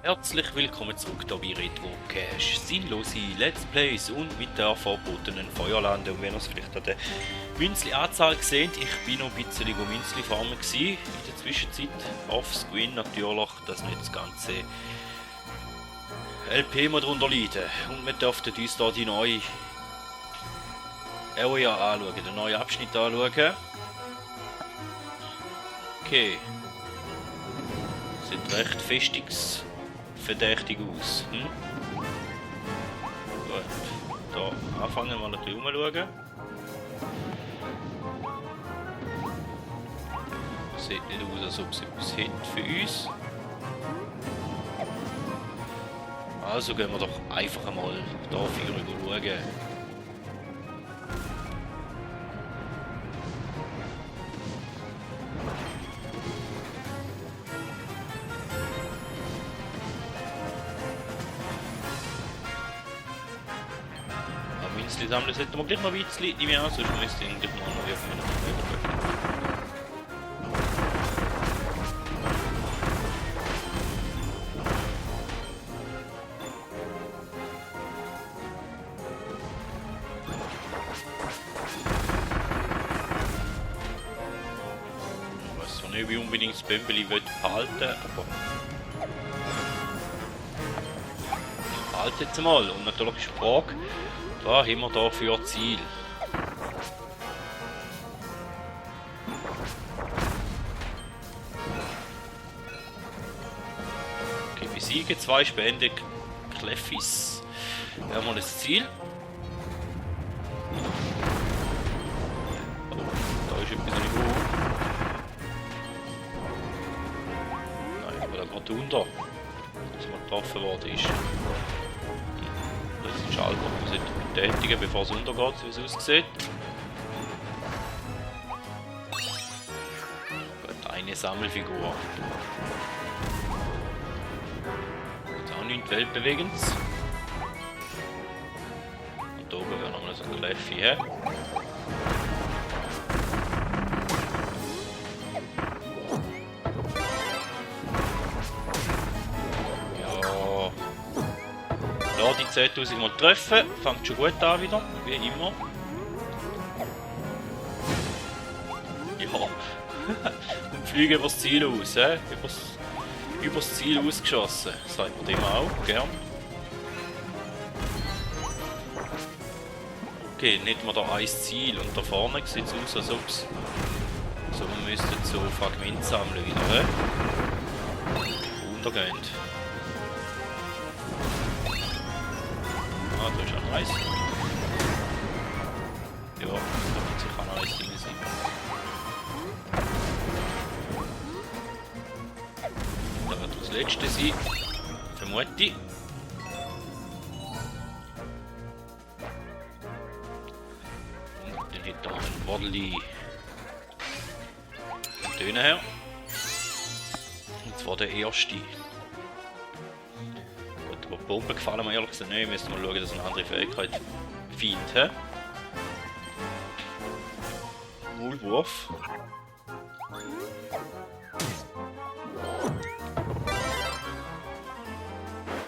Herzlich willkommen zurück hier bei Retro Cash. Sinnlose Let's Plays und mit der verbotenen Feuerlande. Und wenn ihr es vielleicht an der Münzli-Anzahl seht, ich bin noch ein bisschen Münzli farmen gewesen. In der Zwischenzeit offscreen natürlich, dass nicht das ganze LP mal drunter leiden. Und wir dürften uns hier die neue Area anschauen, den neuen Abschnitt anschauen. Okay. Sieht recht festungsverdächtig aus. Gut. Da anfangen wir mal ein bisschen umschauen. Sieht nicht aus, als ob es etwas hat für uns. Also gehen wir doch einfach einmal da schauen. Münzli sammeln sollten wir gleich noch ein bisschen, nehme ich an, sonst müsste ich gleich noch irgendwann ich weiß zwar nicht, wie unbedingt das Bömbeli behalten, aber ich behalte jetzt mal. Und natürlich ist die Frage, was haben wir da für Ziel? Okay, besiege 2 Spende Kleffis. Wir haben mal das Ziel. Oh, da ist etwas nicht hoch. Nein, aber da geht unter, dass man getroffen worden ist. Das ist Schalter, man sollte betätigen, bevor es untergeht, wie es aussieht. Gut, eine Sammelfigur. Jetzt auch nichts Weltbewegendes. Und da oben wäre nochmal so ein Kleffi, hä? Die 10.000 Mal treffen, fängt schon gut an wieder, wie immer. Ja, und fliegen übers Ziel aus, übers Ziel ausgeschossen, sagt man dem auch, gern. Okay, nicht mal da ein Ziel und da vorne sieht es aus, als ob es so, wir müssten so Fragmente sammeln wieder, untergehend. Ah, da ist ein Eis. Ja, da wird sicher ein Eis drin sein. Da wird das letzte sein. Vermute ich. Und dann hat da ein Waddeli von Tönen her. Und zwar der erste. Die Bomben gefallen mir ehrlich gesagt nicht. Ich müsste mal schauen, dass eine andere Fähigkeit findet. Maulwurf.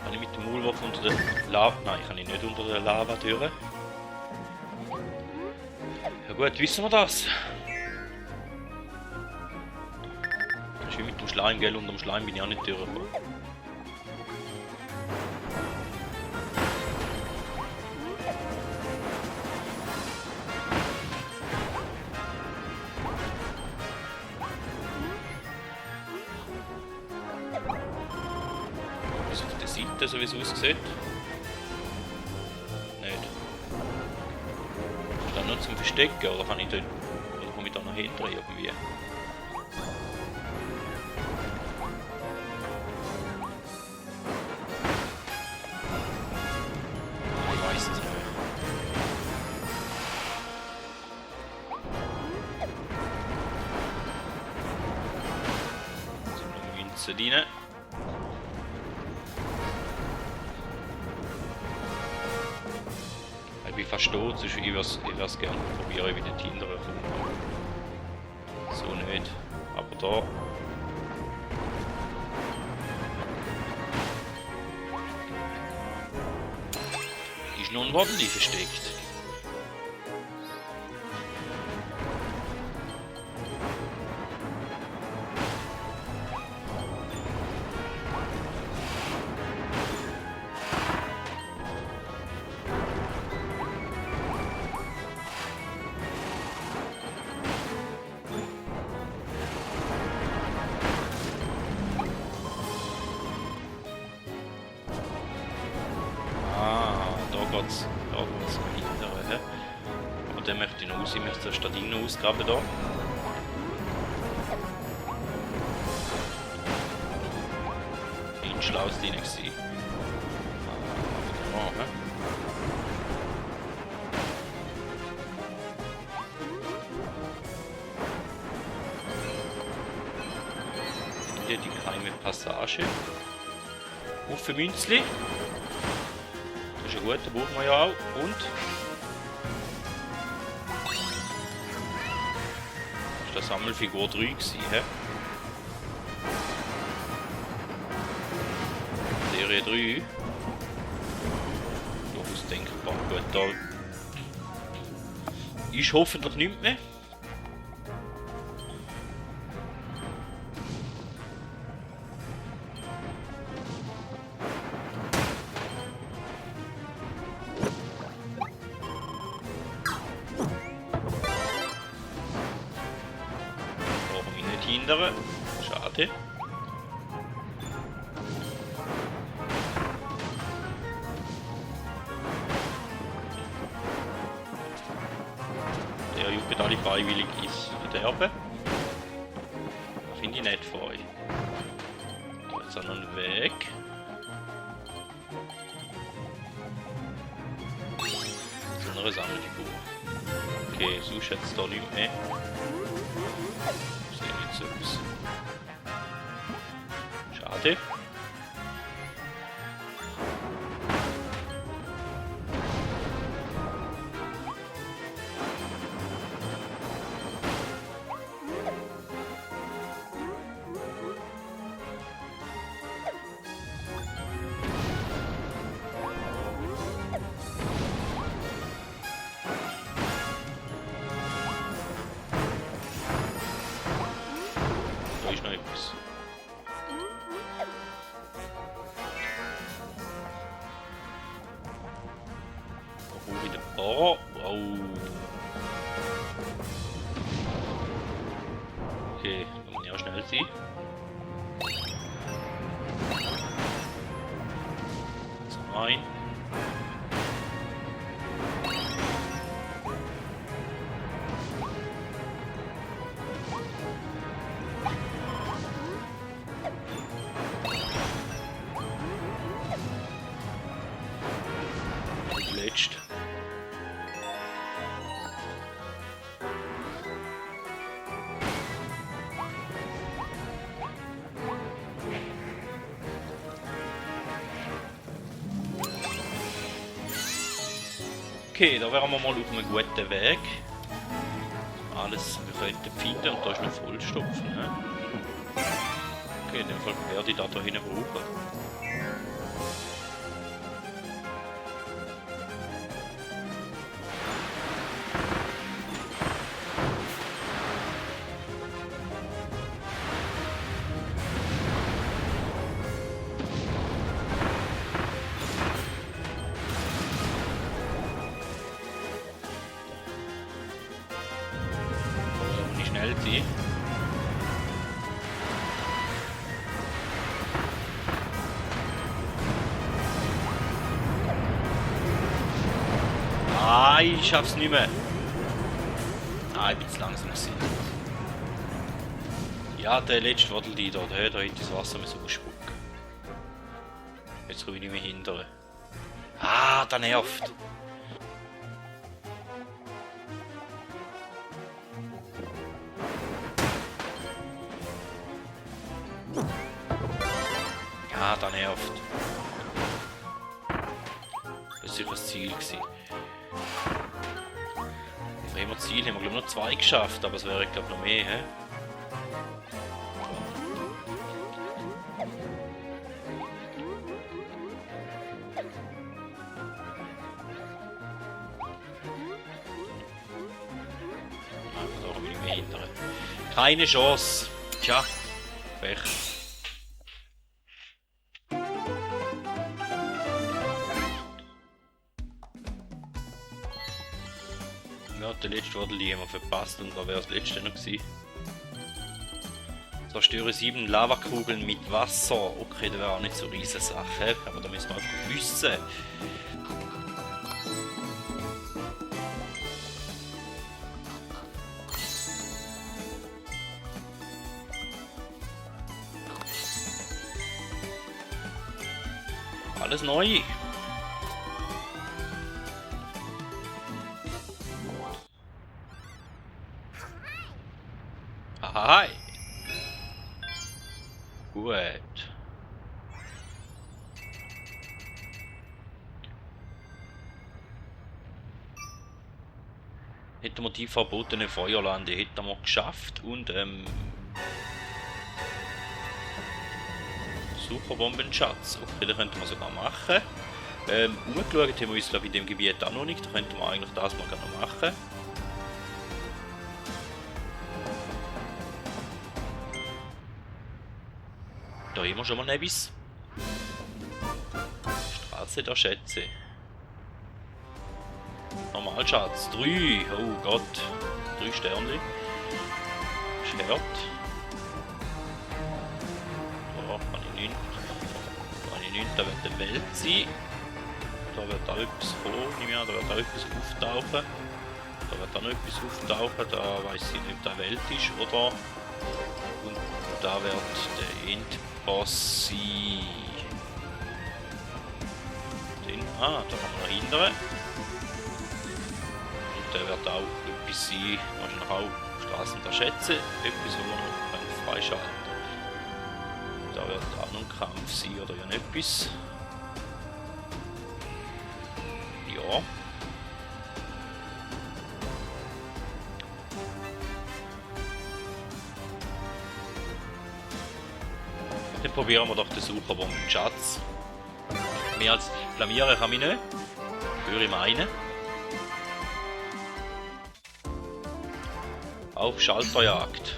Kann ich mit dem Maulwurf unter der Lava... Nein, kann ich nicht unter der Lava durch. Ja gut, wissen wir das. Das ist wie mit dem Schleim, gell? Unter dem Schleim bin ich auch nicht durchgekommen. So wie es aussieht. Nicht. Ist das nur zum Verstecken oder kann ich dort, oder komme ich da noch hinter irgendwie? Ich weiß es nicht. So noch Münzen rein. Ich bin fast tot, ich würde es gerne probieren, wie der Tinder kommt. So nicht. Aber da ist noch ein Waddeli versteckt. Da geht's noch hinterher. Hä? Aber dann möchte ich noch raus. Ich möchte zuerst da Ding noch ausgraben da. Ein schlaues Ding gewesen. Ah, hä? Hier die geheime Passage. Auf für Münzli. Das ist ja gut, den brauchen wir ja auch. Und? Das war Sammelfigur 3 gewesen, hä? Serie 3. Durchaus denkbar. Gut, da ist hoffentlich nichts mehr. Hindern. Schade. Der juckt alle freiwillig ins Verderben. Finde ich nett von euch. Da ist auch noch ein Weg. So eine Sammelfigur. Okay, sonst jetzt da nichts mehr. So aus. Schade. Da ist noch etwas. Oh, wieder. Oh, wow. Okay, da muss ich auch schnell sein. So, ein. Letzte. Okay, da wären wir mal auf einem guten Weg. Alles wir könnten finden und da ist noch vollstopfen. Ne? Okay, in dem Fall werde ich da hinten brauchen. Schnell sein. Ah, ich schaff's nicht mehr. Ah, ich bin zu langsam gewesen. Ja, der letzte Waddel da, da hätte ich das Wasser so ausspucken. Jetzt komme ich nicht mehr hindern. Ah, das nervt. Ja, das nervt. Das war das Ziel. Für immer Ziel haben wir glaube ich noch 2 geschafft, aber es wäre glaube ich noch mehr. He? mich hindern. Keine Chance. Tja, Pech. Ja, der letzte wurde jemand verpasst und da wäre das letzte noch gewesen. Zerstöre 7 Lavakugeln mit Wasser. Okay, das wäre auch nicht so eine riesige Sache, aber da müssen wir einfach wissen. Alles neu. Hi. Gut. Hätten wir die verbotene Feuerlande hätten wir geschafft und Superbombenschatz. Okay, den könnten wir sogar machen. Umgeschaut haben wir uns glaube ich in dem Gebiet auch noch nicht. Da könnten wir eigentlich das mal gerne machen. Da haben wir schon mal etwas. Straße der Schätze. Normalschatz. 3. Oh Gott. 3 Sterne. Schwert. Da kann ich nicht. Kann ich nicht. Da wird eine Welt sein. Da wird auch etwas kommen. Da wird auch etwas auftauchen. Da wird auch noch etwas auftauchen. Da weiß ich nicht, ob das Welt ist oder. Und da wird der Endboss sein. Da haben wir noch hindern. Und der wird auch etwas sein. Wahrscheinlich auch Straßen der Schätze. Etwas, wo wir noch freischalten können. Da wird auch noch ein Kampf sein oder ja etwas. Ja. Dann probieren wir doch den Superbomben Schatz. Mehr als blamieren kann ich nicht. Würde ich meinen. Auf Schalterjagd.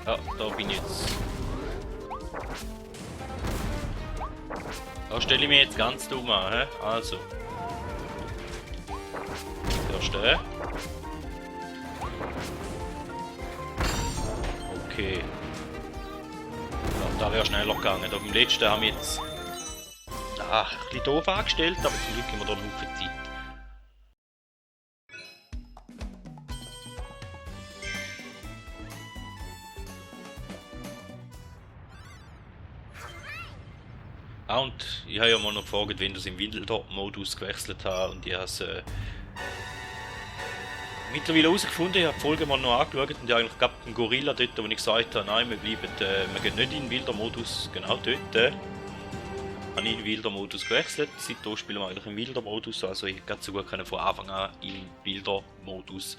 Ja, da bin ich jetzt. Da stelle ich mich jetzt ganz dumm an, he? Also. Erste. Okay. Ja, da wäre schneller gegangen. Da beim letzten haben wir jetzt. Ein bisschen doof angestellt, aber zum Glück haben wir da einen Haufen Zeit. Ah, und ich habe ja mal noch gefragt, wenn das im Wilder-Modus gewechselt habe und ich habe es mittlerweile herausgefunden. Ich habe die Folge mal noch angeschaut und ich habe eigentlich gerade einen Gorilla dort, wo ich gesagt habe, nein, wir gehen nicht in den Wilder-Modus, genau dort. Habe ich in den Wilder-Modus gewechselt. Seitdem spielen wir eigentlich im Wilder-Modus, also ich hätte sogar können von Anfang an im Wilder-Modus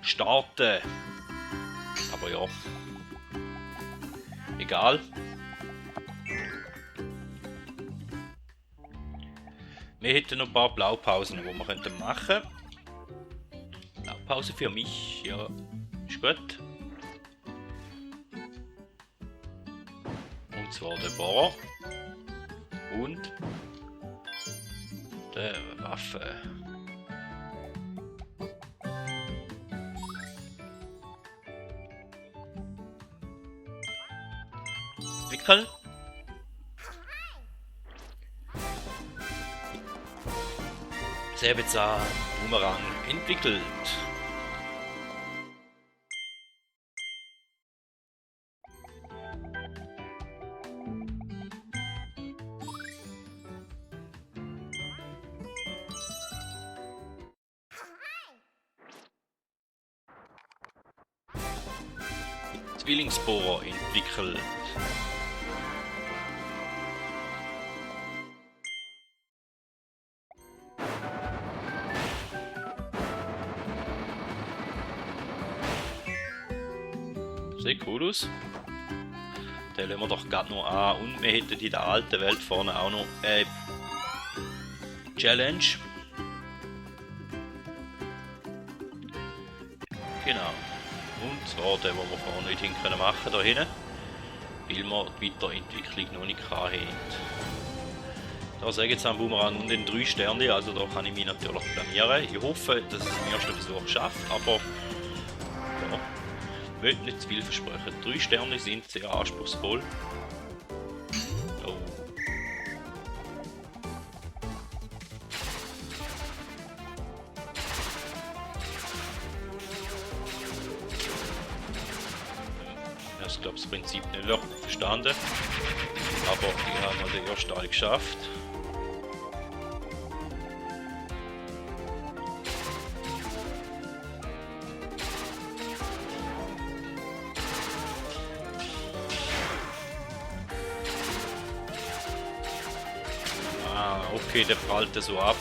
starten. Aber ja, egal. Wir hätten noch ein paar Blaupausen, die wir machen könnten. Blaupause für mich, ja, ist gut. Und zwar der Bohrer. Und der Waffe. Wickel. Säbelzahn Boomerang entwickelt. Zwillingsbohrer entwickelt. Sehr cool aus. Den lassen wir doch gerade noch an. Und wir hätten in der alten Welt vorne auch noch eine Challenge. Genau. Und zwar den, den wir vorne nicht hin können machen da hinten, weil wir die Weiterentwicklung noch nicht haben. Da sage ich jetzt am Boomerang und den 3 Sterne, also da kann ich mich natürlich blamieren. Ich hoffe, dass es im ersten Versuch schafft, aber ja, ich will nicht zu viel versprechen. 3 Sterne sind sehr anspruchsvoll. Oh. Ich glaube, das Prinzip nicht wirklich verstanden, aber ich habe mal den ersten Teil geschafft. Ah, okay, der prallt so ab.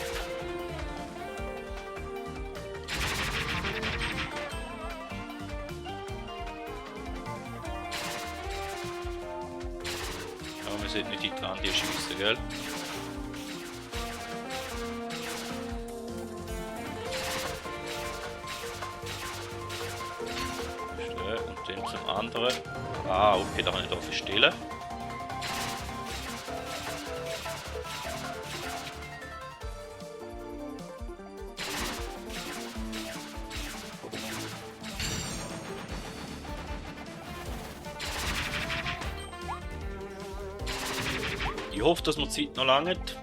Wir sollten nicht in die Lande schiessen, gell? Und dann zum anderen. Ah, okay, da kann ich da verstellen. Ich hoffe, dass wir die Zeit noch langt.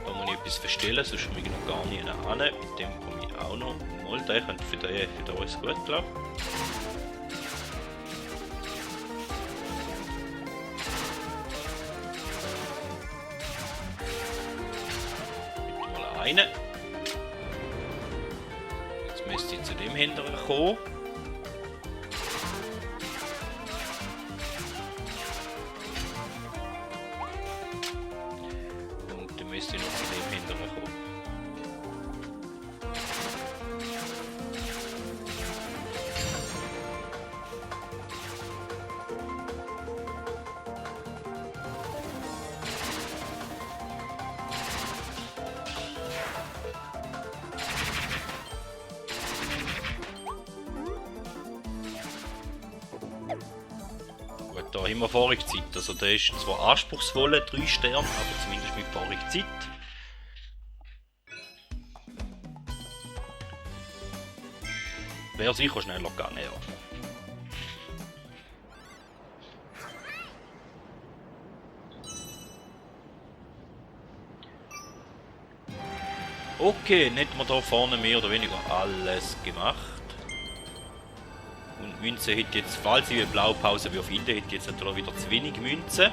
Da muss ich etwas verstellen, sonst komme ich noch gar nicht hin. Mit dem komme ich auch noch. Mal, der könnte für uns gut klappen. Mal einen. Jetzt müsste ich zu dem hinteren kommen. Müsste ich noch zu dem hinteren kommen. Gut, da haben wir Fahrigkeit. Also der ist zwar anspruchsvoll, 3 Sterne, aber zumindest mit Fahrigkeit. Wäre sicher schneller gegangen, ja. Okay, nicht wir da vorne mehr oder weniger alles gemacht. Und Münze hätte jetzt, falls ich eine Blaupause finden, hätte jetzt natürlich wieder zu wenig Münze.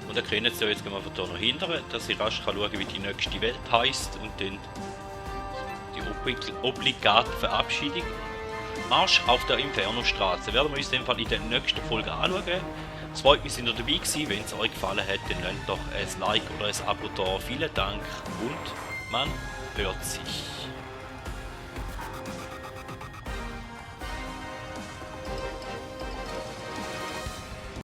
Und dann können Sie jetzt gehen wir da noch hinterher, dass ich rasch schauen kann, wie die nächste Welt heisst und dann die obligate Verabschiedung. Marsch auf der Inferno-Straße. Werden wir uns in dem Fall in der nächsten Folge anschauen. Es freut mich, dass ihr dabei gewesen. Wenn es euch gefallen hat, dann lasst doch ein Like oder ein Abo da. Vielen Dank und man hört sich.